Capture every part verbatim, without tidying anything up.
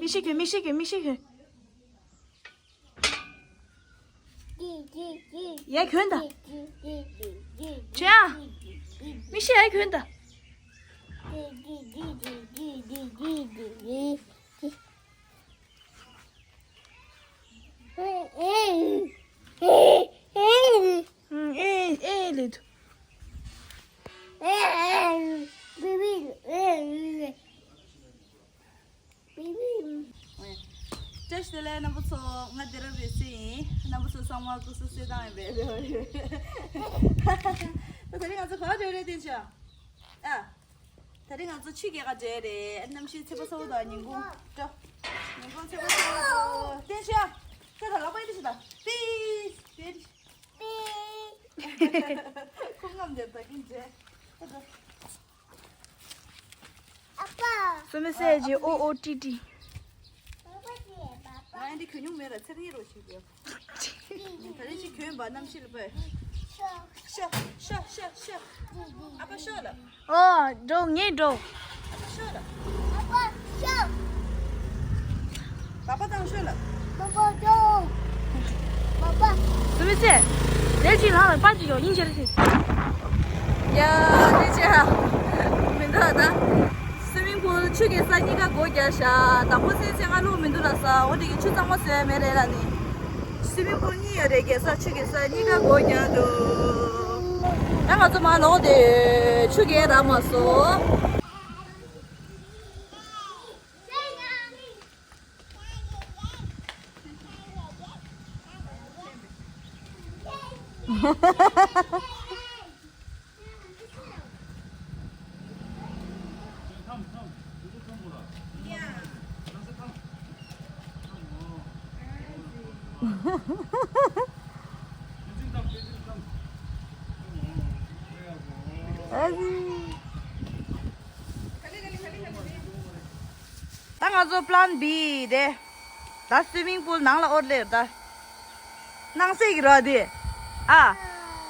མིག་ཤེལ་གྱོན། མིག་ཤེལ་གྱོན། མིག་ཤེལ་གྱོན། ཡར་གྱོན་ད། ཆོས་ཡ། མིག་ཤེལ་ཡར་གྱོན་ད། ཨེ་ཨེ་ལེ་དུ། བཀྲ་ཤིས་བདེ་ལེགས་རྣམ་པ་ཚོ། ང་སྡེ་རབ་རེ་སེ་ཡིན། རྣམ་པ་ཚོ་ཚང་མ་སྐུ་གཟུགས་གསལ་ཐང་ཡིན་པས་རེ་བ་ཡོད། ད་དེ་རིང་ང་ཚོ་ག་པར་འགྲོ་རེད་བསྟན་ཆོས། ཨ། ད་རིང་ང་ཚོ་ཆུ་རྐྱལ་ག་འགྲོ་རེད། གནམ་གཤིས་ཚ་པོ་ཚ་པོ་དང་ཉིན་གུང་འགྲོ། ཉིན་གུང་ཚ་པོ་ཚ་པོ་འགྲོ། བསྟན་ཆོས། ཁྱོད་ད་ལག་པ་ཡིན་དུ་ཞིག་དང་། ཏིས། ཏིས། ཁོང་ངམ་འདིར་ད་གིན་འདྲེ། ཨ་ཕ། སོ་མི་སེ་ཇི་ཨོ་ཨོ་ཏི་ཏི། ང་འདི་གོན་མྱོང་མེད་ལ་ཚེ་རིང་རོ་ཞིག་ཡོད། ད་རེས་ཅིག་གོན་པ་གནམ་གཤིས་ལ་བས། ཤོ་ཤོ་ཤོ་ཤོ། ཨ་ཕ་ཤོ་ལ། ཨོ་འགྲོ་ངས་འགྲོ། ཨ་ཕ་ཤོ་ལ། ཨ་ཕ་ཤོ། པ་པ་དང་ཤོ་ལ། པ་པ་ཤོ། པ་པ། སུ་མི་ཚེ། ལས་ཅིག་ལྷག་ལ་པ་ཅིག་ཡོང་ཡིན་ཅེར་ཅིག་ཡ་ལས་ཅིག་ཧ། མི་འདུག་ད། སུ་མིང་པུལ་ཆུ་རྐྱལ་ས་གཉིས་ཀ་སྒོ་རྒྱག་ཤག་དང་པོ་སེ་སེ་ང་ལོག་མི་འདུག་ལ་ས་འོ་དེ་གི་ཆུ་གཙང་མ་བཟོས་མེད་རེད་ལ་ནི། སུ་མིང་པུལ་གཉིས་ཡོད་རེད། རྐྱལ་ས་ཆུ་རྐྱལ་ས་གཉིས་ཀ་སྒོ་རྒྱག་འདུག་ད་ང་ཚོ་མ་ལོག་དེ་ཆུ་རྐྱལ་རག་མ་སོང་། ད་ང་ཚོ་plan B དེ། ད་swimming pool ནང་ལ་ཨོར་ལེར་ད། སྣང་སྲིད་ཀྱི་རོ་དེ། ཨ།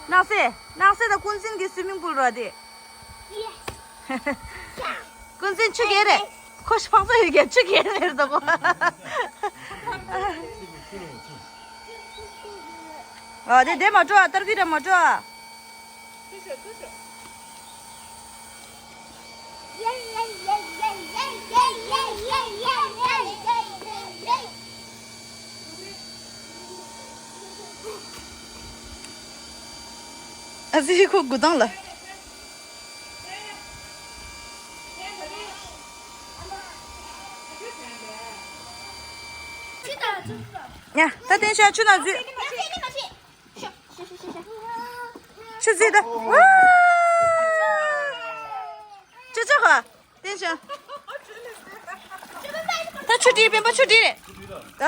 སྣང་སྲིད། སྣང་སྲིད་ད་ཀུན་གཟིགས་ཀྱི་swimming pool རོ་དེ། ཀུན་གཟིགས་ཆུ་རྐྱལ་རེད། ཁོ་ཕག་ཚ་ཡོད་ཀྱང་ཆུ་རྐྱལ་རེད་ད་ཁོ། ཨ་དེ་དེ་མ་འགྲོ་ཨ། ཏར་ཀི་ར་མ་འགྲོ་ཨ། ཨ་ཙི་ཁོ་དགུ་དང་ལ། ཡ་ད་བསྟན་ཤག་ཆུ་ནང་འཛུལ། ཆུ་འཛུལ་ད། ཝ། ཆུ་ཆུ་ཧ། བསྟན་ཤག་ད་ཆུ་དྲི་སྤེན་པ་ཆུ་དྲི་རེད། ད།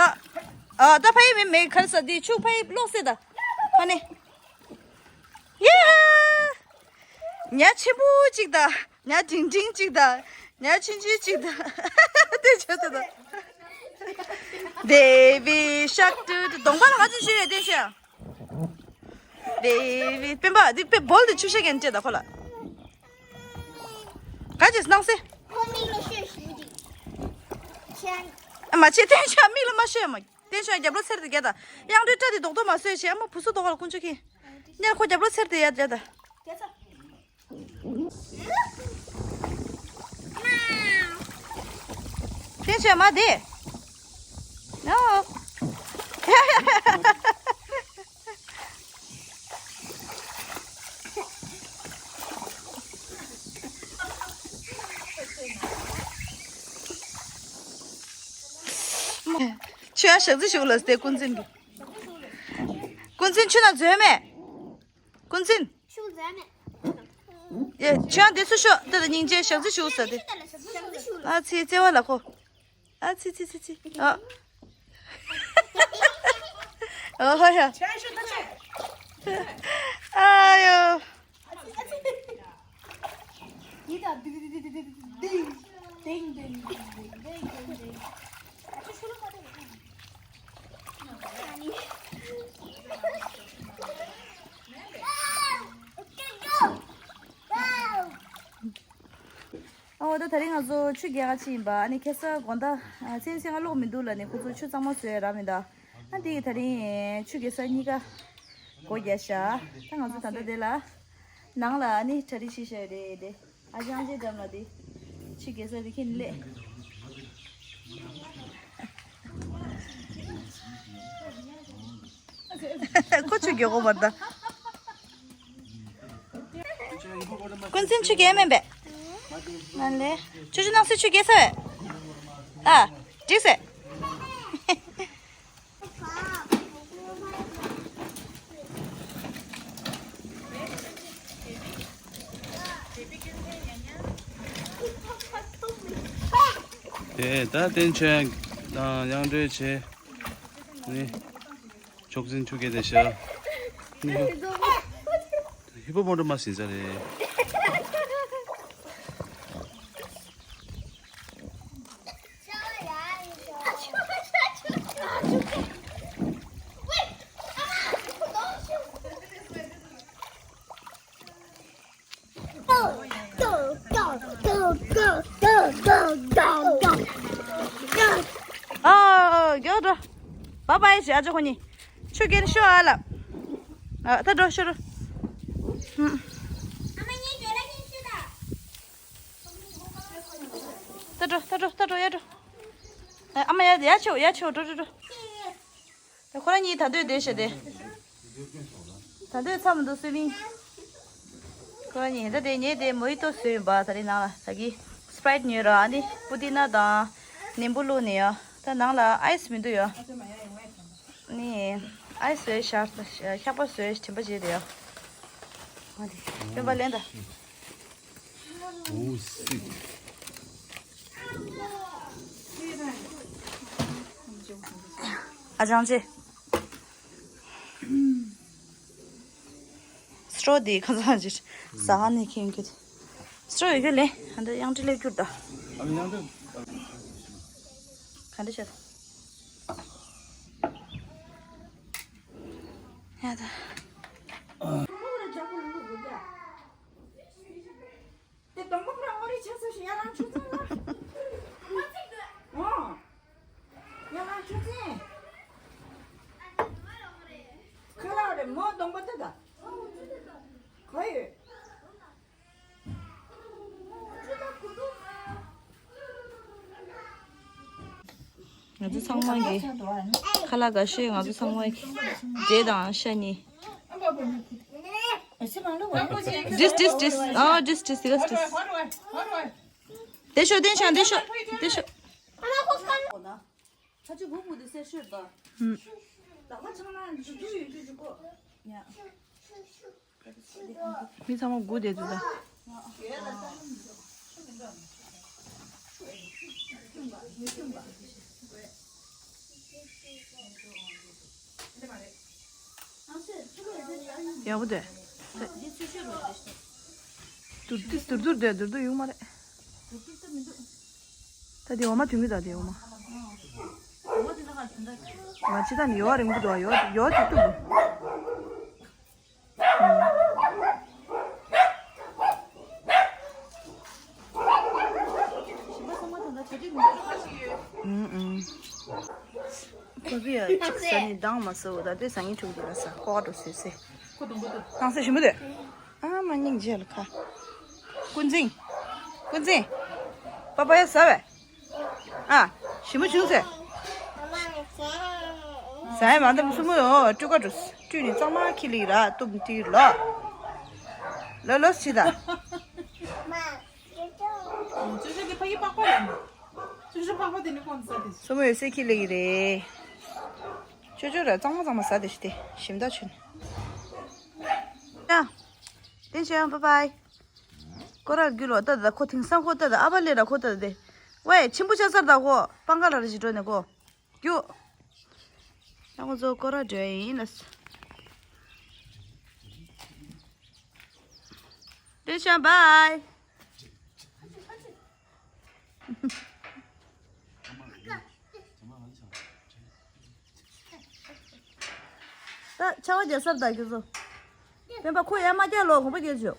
ཨ་ད་ཕ་ཡི་མེ་མེ་ཁར་ས་དེ་ཆུ་ཕ་ཡི་ལོག་སེ་ད། ཕ་ནི། ཡ། ཉ་ཆེན་པོ་གཅིག་དང་། ཉ་འབྲིང་འབྲིང་གཅིག་དང་། ཉ་ཆུང་ཆུང་གཅིག་དང་། དེ་བྱོས་ད་དང་། Baby shark ཏུ་ཏུ། གདོང་པ་ལ་ག་ཚོད་ཤོད་ཡོད་བསྟན་ཤག Baby སྤེན་པ་འདི་དཔེ་བོལ་དུ་ཆུ་ཤ་གན་ཅེ་ད་ཁོ་ལ། ག་ཅེས་སྣང་སེ། ཁོ་མིག་ལ་ཤོད་ཞུ་དི། ཨ་མ་ཆེ་བསྟན་ཤག་མིག་ལ་མ་ཤོད་མ། བསྟན་ཤག་རྒྱབ་ལོ་ཚེར་དེ་རྒྱ་ད། གཡང་འགྲོའི་སྐྲ་དེ་རྡོག་རྡོག་མ་བཟོས་ཤེ། ཨ་མ་བུ་སུ་རྡོག་ལ་ཀུན་ཆུ་ཁྱི། ཉེར་ཁོ་རྒྱབ་ལོ་ཚེར་དེ་ཡ་རྒྱ་ད། བསྟན་ཤག་མ་དེ། No. ཆུ་ཡ་ཞག་རྩི་ཞུགས་ལ་སྟེ་ཀུན་འཛིན་གྱི། ཀུན་འཛིན་ཆུ་ན་འཛོལ་མེད། ཀུན་འཛིན། ཆུ་འཛོལ་མེད། ཡ་ཆུ་ཡ་འདི་སུ་ཤོག་ད་ད་སྙིང་རྗེ་ཞག་རྩི་ཞུགས་ས་དེ། ཞག་རྩི་ཞུགས་ལ། ཨ་ཚེ་བརྩེ་བ་ལ་ཁོ། ཨ་ཙི་ཙི་ཙི་ཙི། ཨ། ཨ་ཧ་ཡ། ཨ་ཡོ། ཨོ་ད་དེ་རིང་ང་ཚོ་ཆུ་རྐྱལ་ག་ཕྱིན་ཡིན་པ། ཨ་ནི་ཁ་སང་དགོང་དག་ཨ་ཚེ་ཚེ་ང་ལོག་མི་འདུག་ལབ་ནས་ཁོ་ཚོ་ཆུ་གཙང་མ་བཟོས་རག་མི་འདུག་ཨ་འདི་གི་དེ་རིང་ཆུ་རྐྱལ་ས་གཉིས་ཀ་སྒོ་རྒྱག་ཤག་ད་ང་ཚོ་ད་ལྟ་དེ་ལ་ནང་ལ་ཨ་ནི་གྲ་སྒྲིག་བྱེད་ཤག་རེད་དེ། ཨ་ཅང་ཅེ་འགྲམ་ལ་དེ་ཆུ་རྐྱལ་ས་དེ་ཁྱེད་ནི་སླེབས། ཁོ་ཆུ་རྐྱལ་གོ་བར་ད། ཀུན་གཟིངས་ཆུ་རྐྱལ་མིན་པས། ང་ལས། ཆུ་ཆུ་ནང་སྲིད་ཆུ་རྐྱལ་ས་བས། ཨ། འགྲིག་སེ། དེ་ད་བསྟན་ཆོས་དང་དབྱངས་སྒྲོལ་བྱས་ནི། ཕྱོགས་འཛིན་ཆུ་རྐྱལ་དེ་ཤ། ཧི་པོ་པོ་ཏ་མ་སི་ཟ་རེད། ཨ། རྒྱག་འགྲོ། བ་བའི་ཞེ་ཨ་ཅོ་ཁོ་གཉིས། ཆུ་རྐྱལ་ཤོ་ཨ་ལ། ཨ། ད་འགྲོ་ཤོ་འགྲོ། ཧུམ། ད་འགྲོ་ད་འགྲོ་ད་འགྲོ་ཡར་འགྲོ། ཨ་མ་ཡར་ཡར་ཆེའོ་ཡར་ཆེའོ་འགྲོ་འགྲོ་འགྲོ། ཁོ་རང་གཉིས་ད་འདོད་བསྡད་ཤག་དེ། ད་འདོད་ཚ་མི་འདུག་སུ་མིན། ཁོ་རང་གཉིས་ད་དེ་ངས་དེ་མོ་ཧི་ཏོ་བཟོས་ཡིན་པ། ད་རེས་ནང་ལ་ད་གི་སི་པ་རའིཊ་ཉོས་ར། ཨ་ནི་པུ་ཏི་ན་དང་ནིམ་བུ་བླུགས་ནས་ཡ། ད་ནང་ལ་ཨའི་སི་མི་འདུག་ཡ། ནི་ཨའི་སི་བཟོས་ཤར་ཤག་པ་བཟོས་དྲན་པ་བརྗེད་དེ་ཡ། ཨ་དེ་སྟོན་པ་ལེན་ད། Oh, sick. ཨ་ཅང་ཅེ། སི་ཊོ་འདི་ཁ་སང་ཅིག་ཟ་ཁང་ནས་ཁྱེར་གྱི། སི་ཊོ་ཡོད་རྒྱུ་ལས། ཨ་འདི་དབྱངས་ཁྲི་སླེབས་རྒྱུར་ད། ཨ་ནི་དབྱངས་ཁྲི། ག་འདྲ་བྱས། ཡ་ད། དེ་སྡོང་པོ་ཁོ་རང་ངོ་རེ་ཆགས་ས་ཞིག་ཡར་ལངས་ཆུ་ཚན་ལ། ཨོ། ཡར་ལངས་ཆུ་ཚན། ཁ་ལག་རེད་མོ་སྡོང་པོ་དེ་ད། ག་ཡོད། ང་ཚོ་ཚང་མ་གི་ཁ་ལག་དགའ་ཤོས། ང་ཚོ་ཚང་མ་གི་འབྲས་དང་ཤ་གཉིས། This, this, this. Oh, this, this, this, this. དེ་ཤོ། དེ་ཤོ། དེ་ཤོ། དེ་ཤོ། ཁ་ཆུ་བུ་བུ་དེ་སེར་ཤོད་པ། ཧུམ། ལག་པ་འཆང་ན་འཇུ་འཇུ་ཡོད་འཇུ་འཇུ་གོ། ཡ། མི་ཚང་མ་སྒུག་བསྡད་འདུག་ད། ཡག་པོ་འདུག་དུར་དུར་དུར་དུར་འདུག་དུར་དུར་ཡོང་མ་རེད། ད་དེ་འོ་མ་ཐོན་གི་ད། དེ་འོ་མ། ང་ཅི་ད་ནི་ཡོ་རིང་པོ་འདུག་ཡོ་ཡོ་དུ་དུ། ཨུམ་ཨུམ། ཁོ་བི་ཡ་ཅིག་ཟ་ནི་འདང་མ་སོ། ད་དེ་ཟ་ངེ་ཆུང་དེ་ལ་ཟ་ཀོ་ཀ་འགྲོ་སོས་སེ། ཁོ་དང་པོ་དུ། ཏང་སེ་ཞིམ་པོ་དེ། ཨ་མ་སྙིང་རྗེ་ལ་ཁ། ཀུན་གཟིངས། ཀུན་གཟིངས། པ་པ་ཡ་ཟ་བས། ཨ། ཞིམ་པོ་བྱུང་ཟེར། ཟ་ཡ་མ་འདམ་སུ་མོ་ཡོ་སྤྲུལ་ཁ་འགྲོ། སྤྲུལ་ནི་གཙང་མ་ཁྱི་ལིག་ར་གཏུབ་ཏི་ལོ། ལོ་ལོ་སི་ད། ཅོ་ཅོ་གི་ཕ་གི་པགས་པ་ཡིན། ཅོ་ཅོ་པགས་པ་དེ་ནི་ཁོང་ཟ་དེ། སུ་མོ་ཡོ་སེ་ཁྱི་ལིག་རེད། ཅོ་ཅོ་ར་གཙང་མ་གཙང་མ་ཟ་དེ་ཤི་དེ་ཞིམ་ད་ཆུན། ཡ། ཏེན་ཞོན་བའི་བའི། ཀོ་ར་རྒྱུ་ལོ་ཏ་ད་ཁོ་དེང་སང་ཁོ་ཏ་ད་ཨ་བ་ལེ་ར་ཁོ་ཏ་ད་དེ། ཝེ་ཆེན་པོ་ཆགས་ཚར་ད་ཁོ་པང་ཁ་ལ་ར་ཞིག་འགྲོ་ནས་ཁོ། རྒྱུ། ཡང་ཁོ་ཚོ་ཀོ་ར་འགྲོ་ཡིན་ལ། ཏེན་ཞོན་བའི། ད་ཆར་པ་རྒྱག་ས་རེད་ད་ཁྱོད་ཚོ། སྤེན་པ་ཁོ་ཡར་མ་རྒྱག་ལོ་གོམ་པ་རྒྱག་བྱོས།